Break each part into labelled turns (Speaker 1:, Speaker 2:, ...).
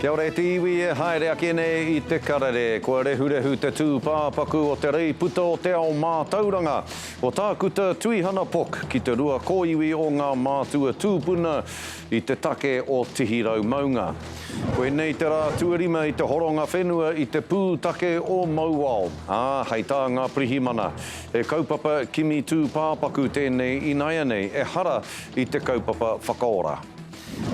Speaker 1: Kia ora e te iwi e haere ake nei i te karere. Kua rehurehu te tūpāpaku o te reiputa o te ao mātauranga, o Tākuta Tuihana Pook ki te rua kōiwi o ngā mātua tūpuna i te take o Tihirau maunga. Koinei te rā tuarima i te horonga whenua i te pūtake o Mauao, ā, hei tā ngā pirihimana, he kaupapa kimi tūpāpaku tēnei inaianei, ehara i te kaupapa whakaora.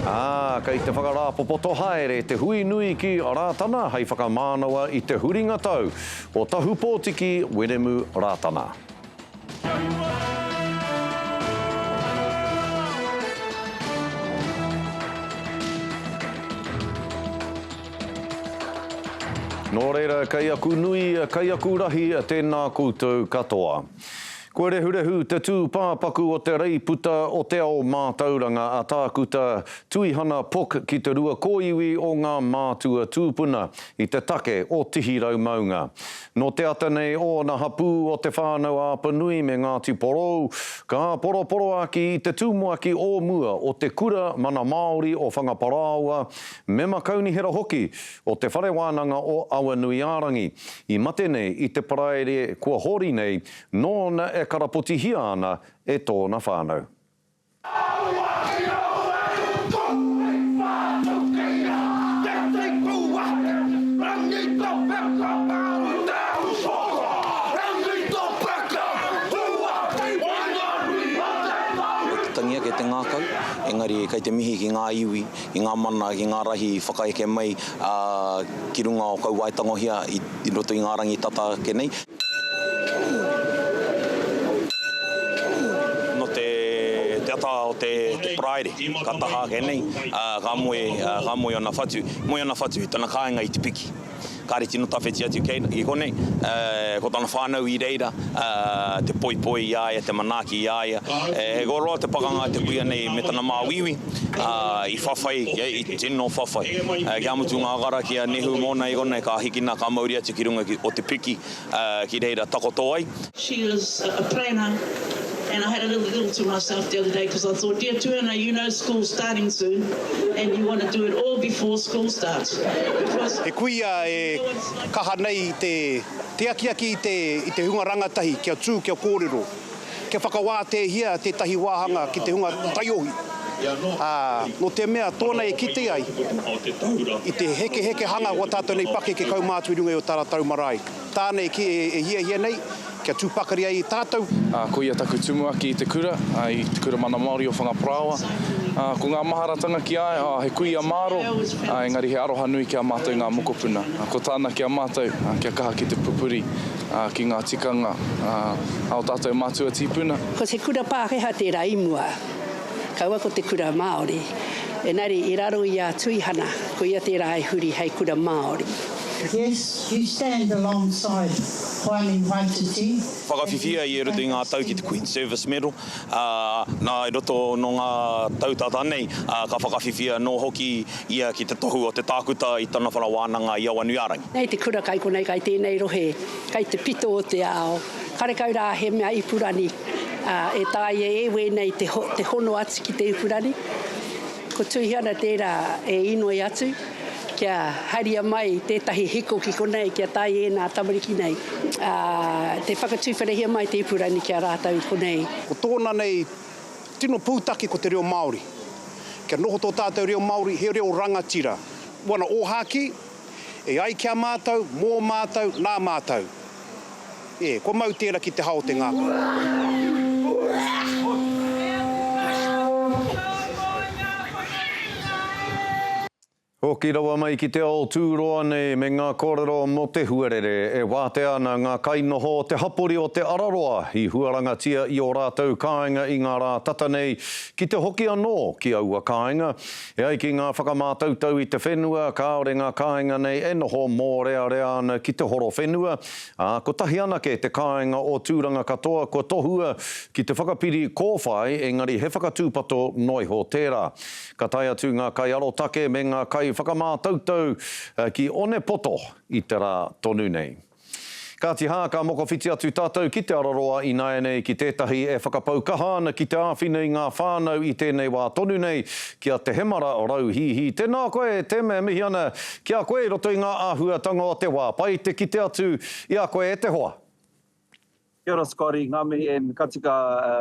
Speaker 1: Ā, kei te whakarāpopoto haere te hui nui ki Rātana hei whakamānawa i te huringa tau o Tahupōtiki Wiremu Rātana. Nō reira, kei aku nui, kei aku rahi, tēnā koutou katoa. Kua rehurehu te tūpāpaku o te reiputa o te ao mātauranga a Tākuta Tuihana Pook ki te rua kōiwi o ngā mātua tūpuna i te take o Tihirau maunga. Nō te ata nei ōna hapū o Te Whānau-a-Apanui me Ngāti Porou ka poroporoaki i te tumuaki o mua o Te Kura Mana Māori o Whangaparāoa, mema kaunihera hoki o Te Whare Wānanga o Awanuiārangi, i mate nei i te Paraire kua hori nei, nōna e karapotihia ana e tōna whānau.
Speaker 2: Kei te tangi ake te ngākau, engari kei te mihi ki ngā iwi, i ngā mana, ki ngā rahi i whakaeke mai ki runga o Kauaetangohia i roto i ngā rangi tata ake nei. Nō te ata o te Paraire ka taha ake nei, ka moe, ka moe ana whatu, moe ana whatu i tana kāinga i Te Piki. Kāre tino tawhiti atu kei i konei, ko tana whānau i reira, te poipoi i a ia, te manaaki i a ia. He roa te pakanga a te kuia nei me tana māuiui, i whawhai, i tino whawhai. Kia mutu ngā karakia nehu mōna i konei, ka hikina, ka mauri atu ki runga o te piki, ki reira takoto ai.
Speaker 3: She is a planner and I had a little giggle to myself the other day because I thought, dear Tuana, you know school's starting soon and you want to do it all before school starts because.
Speaker 4: He kuia e kaha nei te te akiaki i te i te hunga rangatahi kia tū, kia kōrero, kia whakawātehia tētahi wāhanga ki te hunga taiohi, ā, nō te mea tōna e kite ai i te hekehekehanga o ā tātou nei pakeke kaumātua i runga i ō tātou marae. Tāna e e hiahia nei, kia tū pakari ai i tātou.
Speaker 5: Ko ia taku tumuaki i te kura, i Te Kura Mana Māori o Whangaparāoa. Ko ngā maharatanga ki a ia, he kuia māro, engari he aroha nui ki a mātou ngā mokopuna. Ko tāna ki a mātou, kia kaha ki te pupuri ki ngā tikanga a ō tātou mātua tīpuna.
Speaker 6: Ko te kura Pākehā tērā i mua, kaua ko te kura Māori. Engari i raro i a Tuihana, ko ia tērā i huri hei kura Māori.
Speaker 7: Yes, you stand alongside Hoani Waititi.
Speaker 2: Whakawhiwhia ia i roto i ngā tau ki te Queen's Service Medal, ā, nā, i roto nō ngā tau tata nei, ā, ka whakawhiwhia anō hoki ia ki te tohu o te tākuta i tana whara wānanga i Awanuiārangi.
Speaker 6: Nei te kura kai konei, kai tēnei rohe, kai te pito o te ao. Karekau rā he mea ipurani, ā, e taea e wēnei te te hono atu ki te ipurani. Ko Tuihana tērā e inoi atu kia haria mai tētahi hiko ki konei kia tae ēnā tamariki nei, ā, te whakatuwherahia mai te ipurangi ki a rātou i konei.
Speaker 4: Ko tōna nei tino pūtake ko te reo Māori. Kia noho tō tātou reo Māori he reo rangatira. Wana ōhākī, e ai ki a mātou, mō mātou, nā mātou. E, kua mau tērā ki te hao o te ngākau.
Speaker 1: Hoki rawa mai ki te ao tūroa nei me ngā kōrero mō te huarere. E wātea ana ngā kainoho o te hapori o Te Araroa i huarangatia i ō rātou kāinga i ngā rā tata nei ki te hoki anō ki aua kāinga. E ai ki ngā whakamātautau i te whenua, kāore ngā kāinga nei e noho mōrearea ana ki te horo whenua, ā, kotahi anake te kāinga o Tūranga katoa kua tohua ki te whakapiri kōwhai engari he whakatūpato noa iho tērā. Ka tae atu ngā kaiarotake me ngā kaiwhakamātautau ki Onepoto i te rā tonu nei. Kāti hā, ka mokowhiti atu tātou ki Te Araroa ināianei ki tētahi e whakapau kaha ana ki te āwhina i ngā whānau i tēnei wā tonu nei, ki a Te Hemara Rauhīhī. Tēnā koe e Te, e mihi ana ki a koe i roto i ngā āhuatanga o te wā. Pai te kite atu i a koe e te hoa.
Speaker 8: Kia ora Scotty, ngā mihi and ka tika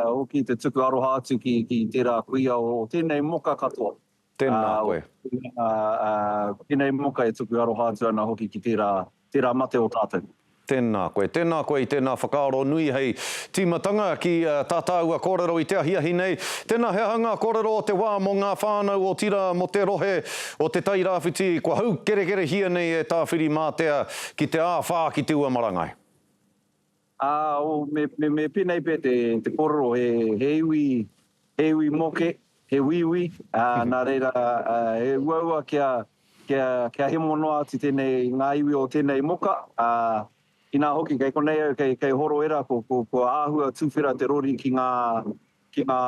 Speaker 8: hoki te tuku aroha atu ki tērā kuia o tēnei moka katoa.
Speaker 1: Tēnā koe.
Speaker 8: Tēnei moka e tuku aroha atu ana hoki ki tērā, tērā mate o tātou.
Speaker 1: Tēnā koe. Tēnā koe i tēnā whakaaro nui hei tīmatanga ki tā tāua kōrero i te ahiahi nei. Tēnā he aha ngā kōrero o te wā mō ngā whānau otirā mō te rohe o Te Tairāwhiti kua haukerekerehia nei e Tāwhirimātea ki te āwhā ki te ua marangai?
Speaker 8: Ā, o, me, me, me pēnei pea te, te kōrero, he, he iwi, he iwi moke, he wīwī, ā, nā reira, ā, he uaua kia, kia, kia hemo noa atu tēnei, ngā iwi o tēnei moka, ā, inā hoki, kei konei au, kei, kei Horoera, ko, ko, kua āhua tuwhera te rori ki ngā, ki ngā,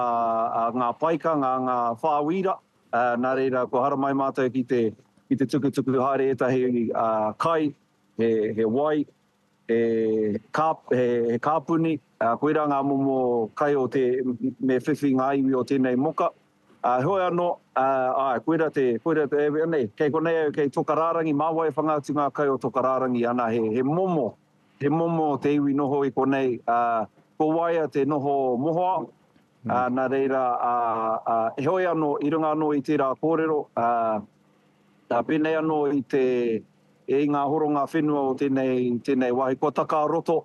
Speaker 8: ā, ngā paika, ngā, ngā whāwīra, ā, nā reira, kua haramai mātou ki te, ki te tukutuku haere ētahi, ā, kai, he, he wai, he he kāpuni, koirā ngā momo kai o te, me whiwhi ngā iwi o tēnei moka. Heoi anō, āe, koirā te, koirā te, anei, kei konei au, kei Tokarārangi, mā wai e whanga atu ngā kai o Tokarārangi, ana, he, he momo, he momo te iwi noho i konei, ko waia te noho mohoao, nā reira, heoi anō, i runga anō i tērā kōrero, Ā, pēnei anō i te, i ngā horonga whenua o tēnei, tēnei wāhi, kua taka a roto,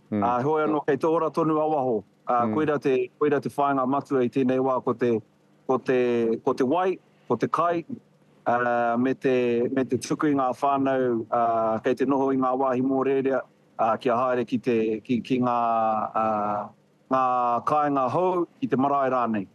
Speaker 8: ā, heoi anō kei te ora tonu a waho. Ā, koira te, koira te whāinga matua i tēnei wā, ko te, ko te, ko te wai, ko te kai, ā, me te, me te tuku i ngā whānau, ā, kei te noho i ngā wāhi mōrearea, ā, kia haere ki te, ki, ki ngā, ā, ngā kāinga hou, ki te marae rānei.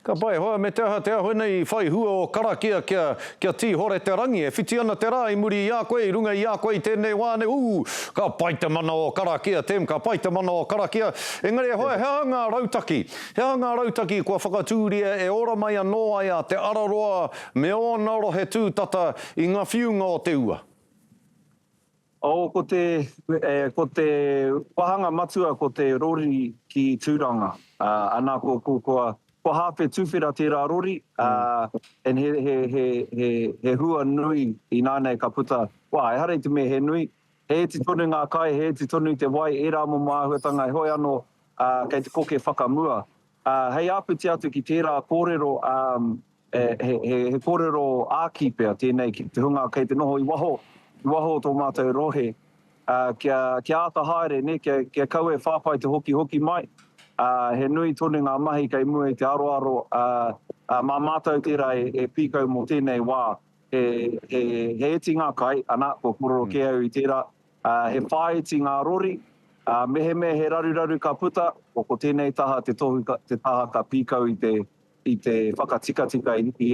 Speaker 1: Ka pai, hoa, me te aha te ahua nei i whai hua o karakia kia, kia tīhore te rangi, e whiti ana te rā i muri i a koe, i runga i a koe i tēnei wā nei, ū, ka pai te mana o karakia, Tim, ka pai te mana o karakia. Engari e hoa, he aha ngā rautaki? He aha ngā rautaki kua whakatūria e ora mai anō ai a Te Araroa me ōna rohe tūtata i ngā whiunga o te ua?
Speaker 8: Oh, ko te, ko te wahanga matua ko te rori ki Tūranga. Ana, ko, ko, kua, kua hāwhe tuwhera tērā rori, and he, he, he, he, he hua nui inānei ka puta. Wā, ehara i te mea he nui, he iti tonu ngā kai, he iti tonu te wai, ērā momo āhuatanga, heoi anō, kei te koke whakamua. Hei āpiti atu ki tērā kōrero, he kōrero āki pea tēnei ki te hunga kei te noho i waho, i waho o tō mātou rohe, kia āta haere, nē, kia kaua e whāwhai te hokihoki mai. He nui tonu ngā mahi kei mua i te aroaro, mā mātou tērā e pīkau mō tēnei wā. He iti ngā kai, ana, kua kōrero kē au i tērā, He whāiti ngā rori, ā, mehemea he raruraru ka puta, ko ko tēnei taha te tohu te taha ka pīkau i te, i te whakatikatika i, i,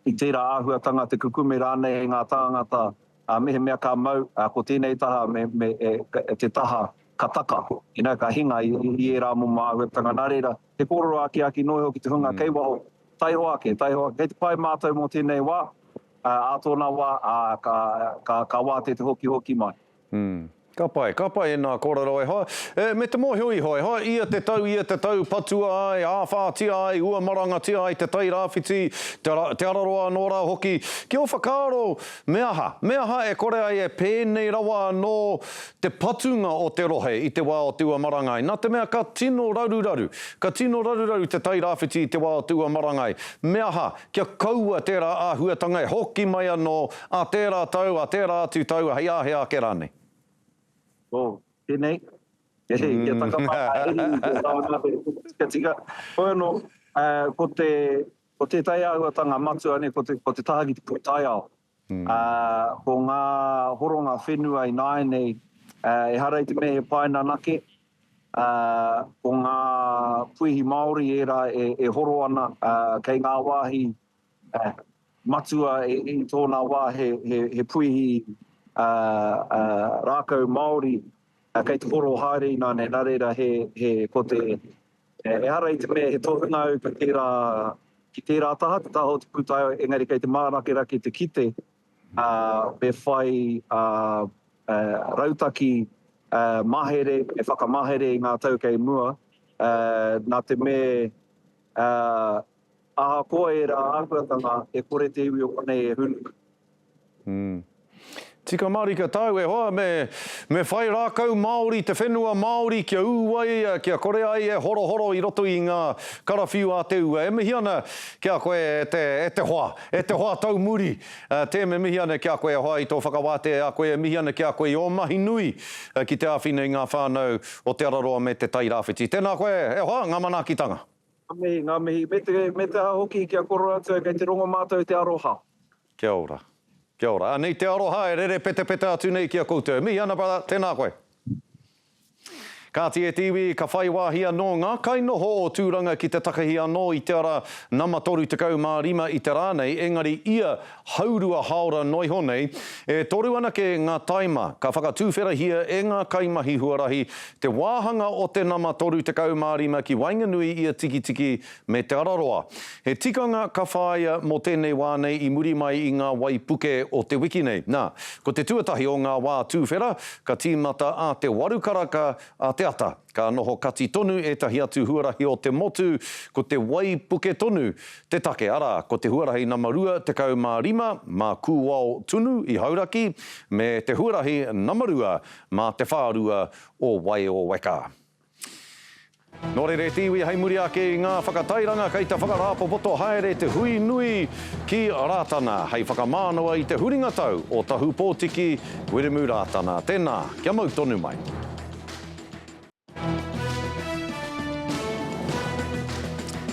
Speaker 8: i tērā āhuatanga, te kukume rānei i ngā tāngata, ā, mehemea ka mau, ā, ko tēnei taha me, me, e, te taha ka taka, you know, ka hinga i, i ērā momo āhuatanga. Nā reira, he kōrero akiaki noa iho ki te hunga kei waho, taihoa ake, taihoa ake, kei te pai mātou mō tēnei wā, Ā, ā tōna wā, ā, ka, ka, ka wātea te hokihoki mai.
Speaker 1: Mm. Ka pai, ka pai ēnā kōrero e hoa. E, me te mōhio iho e hoa, ia te tau, ia te tau, patua ai, āwhātia ai, uamarangatia ai te Tairāwhiti, te, te Araroa anō rā hoki. Ki ō whakaaro, me aha? Me aha e kore ai e pēnei rawa anō te patunga o te rohe i te wā o te ua marangai? Nā te mea ka tino raruraru, ka tino raruraru te Tairāwhiti i te wā o te ua marangai. Me aha? Kia kaua tērā āhuatanga e hoki mai anō ā tērā tau, ā tērā atu tau, hei āhea ake rānei.
Speaker 8: Oh, tēnei. Kia taka mai a Heri i te taonga te tikatika. Hoi anō, ko te, ko tētahi āhuatanga matua nei, ko te, ko te taha ki te pūtaiao. Ā, ko ngā horonga whenua ināianei, ehara i te mea he paina anake, ā, ko ngā puihi Māori ērā e horo ana, ā, kei ngā wāhi matua i tōna wā he puihi rākau Māori kei te horo haere ināianei, nā reira he, ko te, Ehara i te mea he tohunga au ki tērā, ki tērā taha, te taha o te pūtaiao, engari kei te mārakerake te kite, ā, me whai, ā, rautaki mahere, me whakamahere i ngā tau kei mua, nā te me ahakoa ērā āhuatanga e kore te iwi o konei e hūnuku.
Speaker 1: Mm. Tika marika tāu e hoa, me, me whai rākau Māori te whenua Māori kia ū ai, kia kore ai e horohoro i roto i ngā karawhiu a te ua. E mihi ana ki a koe e te, e te hoa, e te hoa taumuri. Tēm, e mihi ana ki a koe e hoa i tō whakawātea i a koe, e mihi ana ki a koe i ō mahi nui ki te āwhina i ngā whānau o Te Araroa me Te Tairāwhiti. Tēnā koe e hoa, ngā manaakitanga.
Speaker 8: Ngā mihi, ngā mihi. Me te, me te aha hoki kia koro atu kei te rongo mātou i te aroha.
Speaker 1: Kia ora. Kia ora. Anei te aroha e rere petepete atu nei ki a koutou. E mihi ana brother, tēnā koe. Kāti e te iwi, ka whai wāhi anō ngā kainoho o Tūranga ki te takahi anō i te ara nama 35 i te rā nei, engari ia haurua hāora noa iho nei, e toru anake ngā taima ka whakatūwherahia e ngā kaimahi huarahi te wāhanga o te nama 35 ki waenganui i a Tikitiki me Te Araroa. He tikanga ka whāia mō tēnei wā nei i muri mai i ngā waipuke o te wiki nei. Nā, ko te tuatahi o ngā wā tūwhera, ka tīmata ā te waru karaka a te ata. Ka noho kati tonu ētahi atu huarahi o te motu, ko te waipuke tonu te take, arā, ko te huarahi nama 25 mā Kūao Tunu i Hauraki, me te huarahi nama rua mā te whārua o Waioweka. Nō reira e te iwi, hei muri ake i ngā whakatairanga kei te whakarāpopoto haere te hui nui ki Rātana hei whakamānawa i te huringa tau o Tahu Pōtiki Wiremu Rātana. Tēnā, kia mau tonu mai.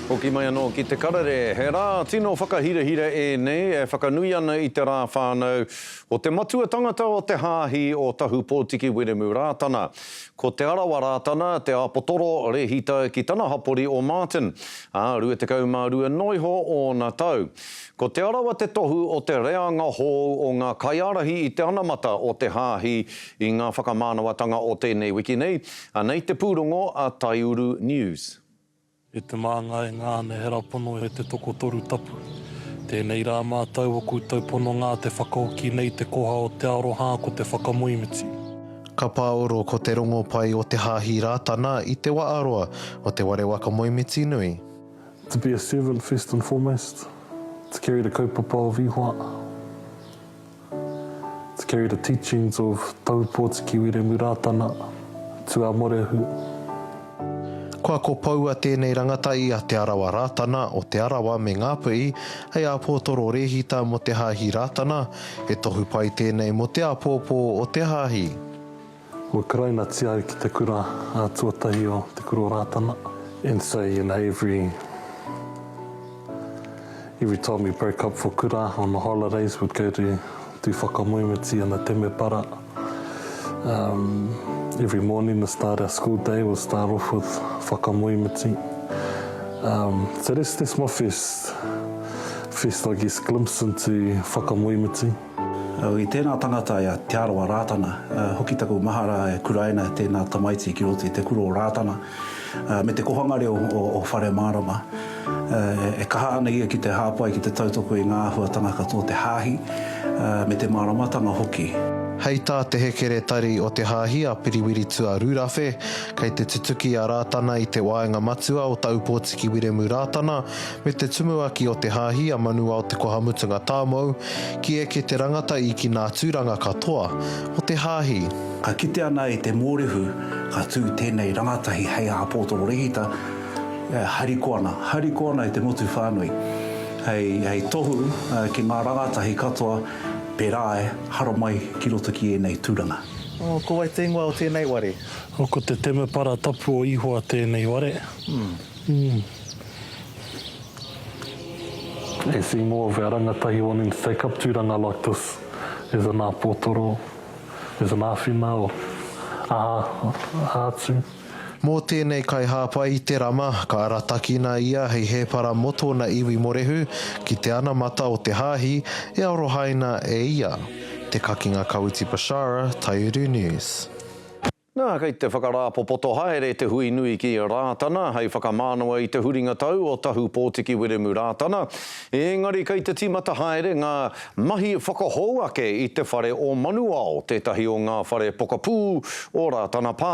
Speaker 1: Hoki mai anō ki te karere, he rā tino whakahirahira ēnei e whakanui ana i te rā whānau o te matua tangata o te hāhi o Tahu Pōtiki Wiremu Rātana. Ko Te Arawa Rātana te āpotoro rēhita ki tana hapori o Martin, ā, 22 noiho ōna tau. Ko Te Arawa te tohu o te reanga hou o ngā kaiārahi i te anamata o te hāhi i ngā whakamānawatanga o tēnei wiki nei. Anei te pūrongo a Taiuru News.
Speaker 9: E te māngai ngā nehera pono e te tokotoru tapu. Tēnei rā mātou o koutou ponongā te whakaoki nei te koha o te aroha ko te whakamoemiti.
Speaker 10: Ka pāoro ko te rongopai o te Hāhi Rātana i te waaroa o te ware waka moemiti nui.
Speaker 9: To be a servant first and foremost, to carry the kaupapa of Ihoa. To carry the teachings of Taupōtiki Wiremu Rātana to our morehu.
Speaker 10: Kua kopoua tēnei rangatahi a Te Arawa Rātana o Te Arawa me Ngāpuhi hei āpōtoro rēhita mō te Hāhi Rātana, he tohu pai tēnei mō te āpōpō o te Hāhi.
Speaker 9: Kua karainatia au ki te kura tuatahi o Te Kura o Rātana and so you know every every time we broke up for kura on the holidays we'd go to do whakamoemiti in the temepara um every morning to start our school day we'll start off with whakamoemiti um so that's that's my first first I guess glimpse into whakamoemiti.
Speaker 4: I tēnā tangata i a Te Arawa Rātana, hoki taku mahara e kuraina tēnā tamaiti ki roto i te kura o Rātana me te kohanga reo o Whare Mārama. E kaha ana ia ki te hāpai, ki te tautoko i ngā āhuatanga katoa o te hāhi me te māramatanga hoki.
Speaker 10: Hei tā te hekeretari o te hāhi a Piriwiritua Rūrawhe, kei te tutuki a Rātana i te waenga matua o Taupōtiki Wiremu Rātana me te tumuaki o te hāhi a Manuao Te Kohamutunga Tāmou, ki eke te rangata i ki nā tūranga katoa o te hāhi.
Speaker 4: Ka kite ana i te mōrehu ka tū tēnei rangatahi hei āpōtoro rehita, e harikoa ana, harikoa ana i te motu whānui, hei, hei tohu ki ngā rangatahi katoa pērā e haramai ki roto ki ēnei tūranga.
Speaker 10: Oh, ko wai te ingoa o tēnei ware?
Speaker 9: Oh, ko te temepara tapu o Ihowa tēnei ware. Mm. I see more of our rangatahi wanting to take up tūranga like this as an āpōtoro, as an āwhina or aha, aha atu.
Speaker 10: Mō tēnei kaihāpai i te rama, ka aratakina ia hei hēpara mō tōna iwi morehu ki te anamata o te hāhi e arohaina e ia. Te Kakinga Kawiti Bashara, Taiuru News.
Speaker 1: Nā, kei te whakarāpopoto haere te hui nui ki Rātana hei whakamānawa i te huringa tau o Tahu Pōtiki Wiremu Rātana. Engari kei te tīmata haere ngā mahi whakahou ake i te whare o Manuao, tētahi o ngā whare pokapū o Rātana Pā.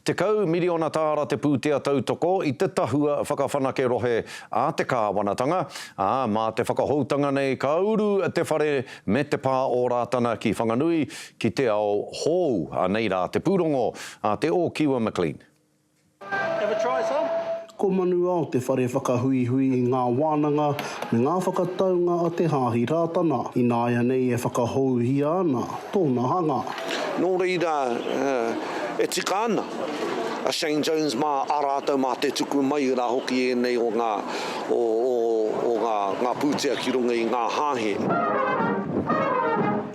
Speaker 1: 10 miriona tāra te pūtea tautoko i te tahua whakawhanake rohe a te kāwanatanga, ā, mā te whakahoutanga nei ka uru te whare me te pā o Rātana ki Whanganui ki te ao hou. Anei rā te pūrongo a Te Ōkiwa McLean.
Speaker 11: Have a try some? Ko Manuao te whare whakahuihui i ngā wānanga me ngā whakataunga a Te Haahi Rātana. Ināianei e whakahouhia ana tōna hanga.
Speaker 12: Nō reira, e tika ana a Shane Jones mā a rātou mā te tuku mai rā hoki ēnei o ngā, o, o, o ngā, ngā pūtea ki runga i ngā hāhi.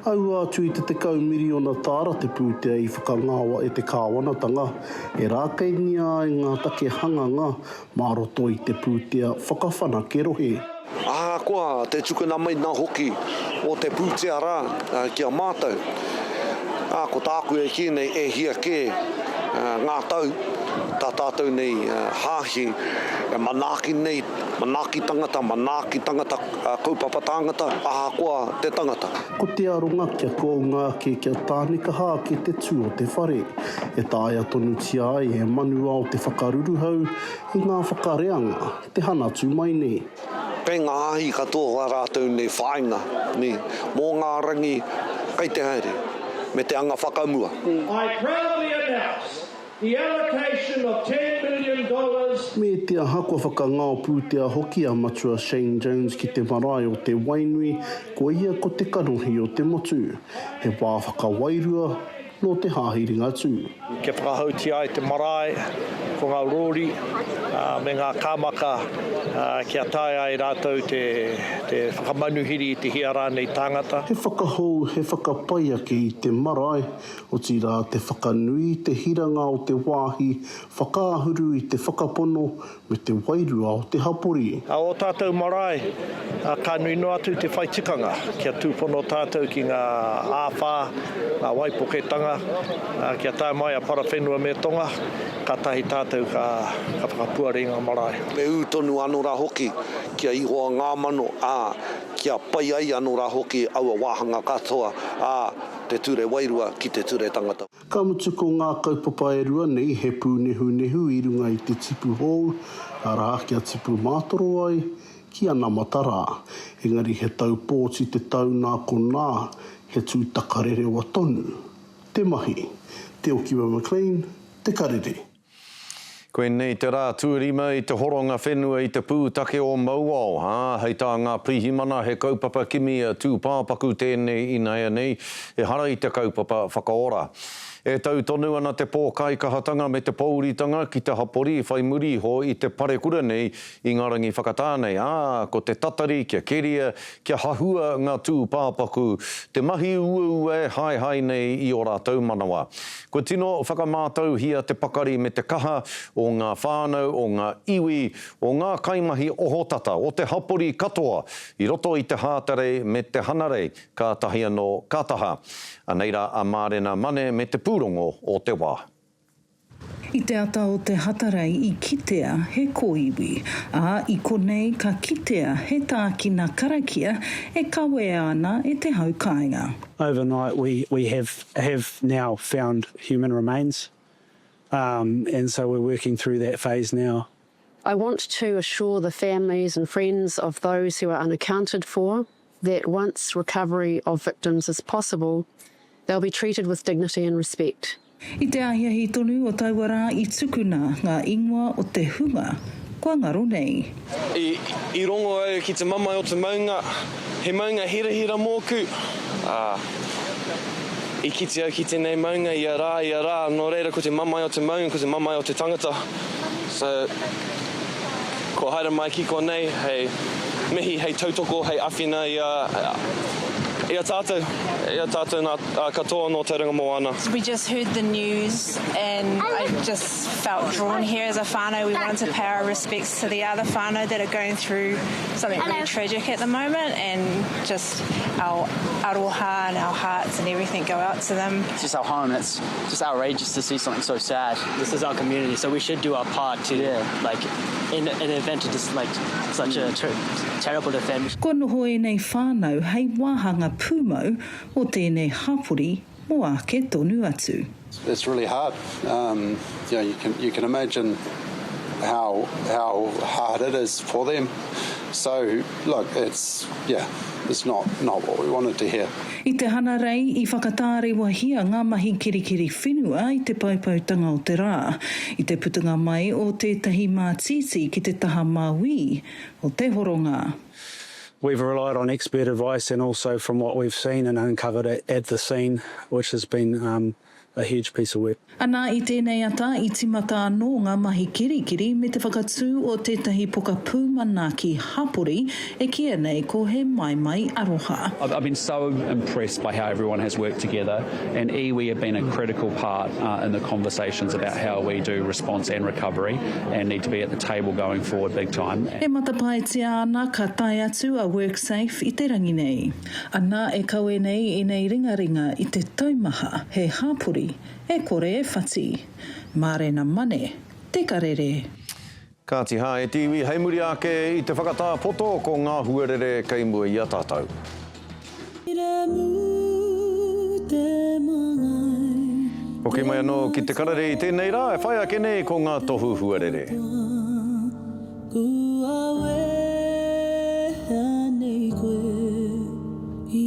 Speaker 11: Aua atu i te 10 miriona tāra te pūtea i whakangaoa e te kāwanatanga e rākeingia ai ngā take hanganga mā roto i te pūtea whakawhanake rohe.
Speaker 12: Ahakoa te tukuna mai nā hoki o te pūtea rā ki a mātou, ā, ko tāku e kī nei e hia kē ngā tau tā tātou nei hāhi e manaaki nei, manaaki tangata, manaaki tangata, kaupapa tāngata, ahakoa te tangata.
Speaker 11: Ko te aronga kia kounga ake, kia tānekaha ake te tū o te whare, e taea tonutia ai e Manuao te whakaruruhau i ngā whakareanga, te hanatu mai nei.
Speaker 12: Kei ngā ahi katoa ā rātou nei whāinga, nē, mō ngā rangi kei te haere, me te anga whakamua.
Speaker 13: I proudly announce the allocation of $10 million.
Speaker 11: Me te aha kua whakangao pūtea hoki a Matua Shane Jones ki te marae o Te Wainui, ko ia ko te kanohi o te motu. He wā whakawairua nō te Hāhi Ringatū.
Speaker 14: Kia whakahoutia ai te marae, ko ngā rōri me ngā kāmaka kia taea ai rātou te whakamanuhiri i te hia rānei tāngata.
Speaker 11: He whakahou, he whakapai ake i te marae, otirā te whakanui i te hiranga o te wāhi whakaahuru i te whakapono me te wairua o te hapori.
Speaker 14: A ō tātou marae, ka nui noa atu te whai tikanga kia tūpono tātou ki ngā āwhā, ngā waipoketanga, kia tae mai a Parawhenua me Tonga, kātahi tātou ka whakapuare i ngā marae.
Speaker 12: Me ū tonu anō rā hoki ki a Ihowa ngā mano, ā, kia pai ai anō rā hoki aua wāhanga katoa, ā, te ture wairua ki te ture tangata.
Speaker 11: Ka mutu ko ngā kaupapa e rua nei he pūnehunehu i runga i te tipu hou, arā, kia tipu mātoro ai ki anamata rā. Engari he tau pōti te tau nā konā, he tūtakarerewa tonu te mahi. Te Okiwa McLean, Te Karere.
Speaker 1: Koinei te rā tuarima i te horonga whenua i te pūtake o Mauao, ā, hei tā ngā pirihimana he kaupapa kimi tūpāpaku tēnei inaianei, ehara i te kaupapa whakaora. E tau tonu ana te pōkaikahatanga me te pōuritanga ki te hapori whai muri iho i te parekura nei i ngā rangi whakatā nei, ā, ko te tatari kia keria, kia hahua ngā tūpāpaku, te mahi uaua e haehae nei i ō rātou manawa. Kua tino whakamātauhia te pakari me te kaha o ngā whānau, o ngā iwi, o ngā kaimahi ohotata, o te hapori katoa i roto i te Hātarei me te Hanarei, kātahi anō ka taha. Anei rā a Mārena Mane me te pūrongo o te wā.
Speaker 15: I te ata o te Hatarei i kitea he kōiwi, ā, i konei ka kitea he tākina karakia e kawea ana e te hau kāinga.
Speaker 16: Overnight we we have have now found human remains um and so we're working through that phase now.
Speaker 17: I want to assure the families and friends of those who are unaccounted for that once recovery of victims is possible, they'll be treated with dignity and respect.
Speaker 15: I te ahiahi tonu o taua rā i tukuna ngā ingoa o te hunga kua ngaro nei.
Speaker 5: I, i rongo au ki te mamae o te maunga, he maunga hirahira mōku, ā, i kite au ki tēnei maunga ia rā, ia rā, nō reira ko te mamae o te maunga, ko te mamae o te tangata. So, kua haere mai ki konei hei mihi, hei tautoko, hei awhina i a,
Speaker 18: I a tātou, i a tātou nā, katoa nō Tauranga Moana.
Speaker 19: We just heard the news and I just felt drawn here as a whānau. We wanted to pay our respects to the other whānau that are going through something really tragic at the moment and just our aroha and our hearts and everything go out to them.
Speaker 20: It's just our home and it's just outrageous to see something so sad. This is our community, so we should do our part to yeah. like in an event just like such a ter terrible event.
Speaker 15: Kua noho ēnei whānau hei wāhanga pūmau o tēnei hapori mō ake tonu atu.
Speaker 21: It's really hard. Um, you know, you can, you can imagine how, how hard it is for them. So, look, it's, yeah, it's not, not what we wanted to hear.
Speaker 15: I te hanarei i whakatārewahia ngā mahi kirikiri whenua i te poupoutanga o te rā, i te putanga mai o tētahi mātītī ki te taha mauī o te horonga.
Speaker 16: We've relied on expert advice and also from what we've seen and uncovered at, at the scene, which has been um, a huge piece of work.
Speaker 15: Ana i tēnei ata i tīmata anō ngā mahi kirikiri me te whakatū o tētahi pokapū manaaki hapori e kīia nei ko He Maimai Aroha.
Speaker 22: I've been so impressed by how everyone has worked together and iwi have been a critical part uh, in the conversations about how we do response and recovery and need to be at the table going forward big time.
Speaker 15: E matapaetia ana ka tae atu a WorkSafe i te rangi nei. Ana e kawe nei enei ringaringa i te taumaha, he hapori e kore e whati. Mārena Mane, Te Karere.
Speaker 1: Kāti hā e te iwi, hei muri ake i te whakatā poto ko ngā huarere kei mua i a tātou. Hoki mai anō ki te karere i tēnei rā, e whai ake nei ko ngā tohu huarere.
Speaker 23: Kua wehea nei koe i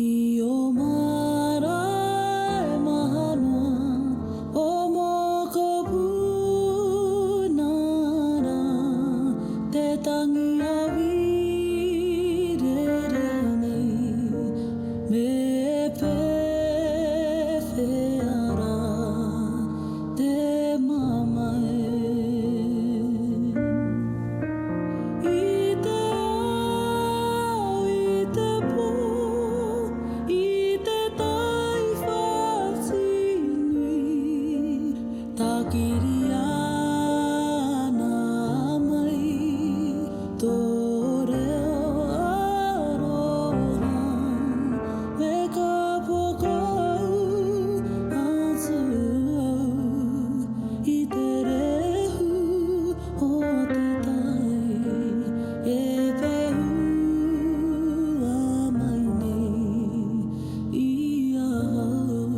Speaker 23: ō marae maha noa o mokopuna rā te tangi a Wirere nei me pēwhea rā te mamae. I te ao, i te pō, i te tai whati nui, Takiri ana mai tō reo aroha, Me ka poko au atu au i te rehu O te tai e pehua mai nei i ahau.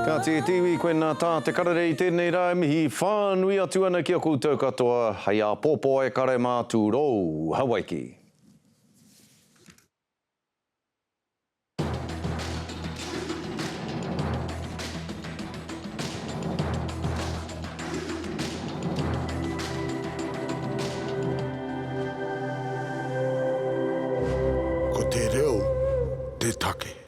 Speaker 1: Kāti e te iwi, koinā tā te karere i tēnei rā e mihi whānui atu ana ki a koutou katoa hei āpōpō e kare mā tūrou Hawaiki.
Speaker 11: Ko te reo te take.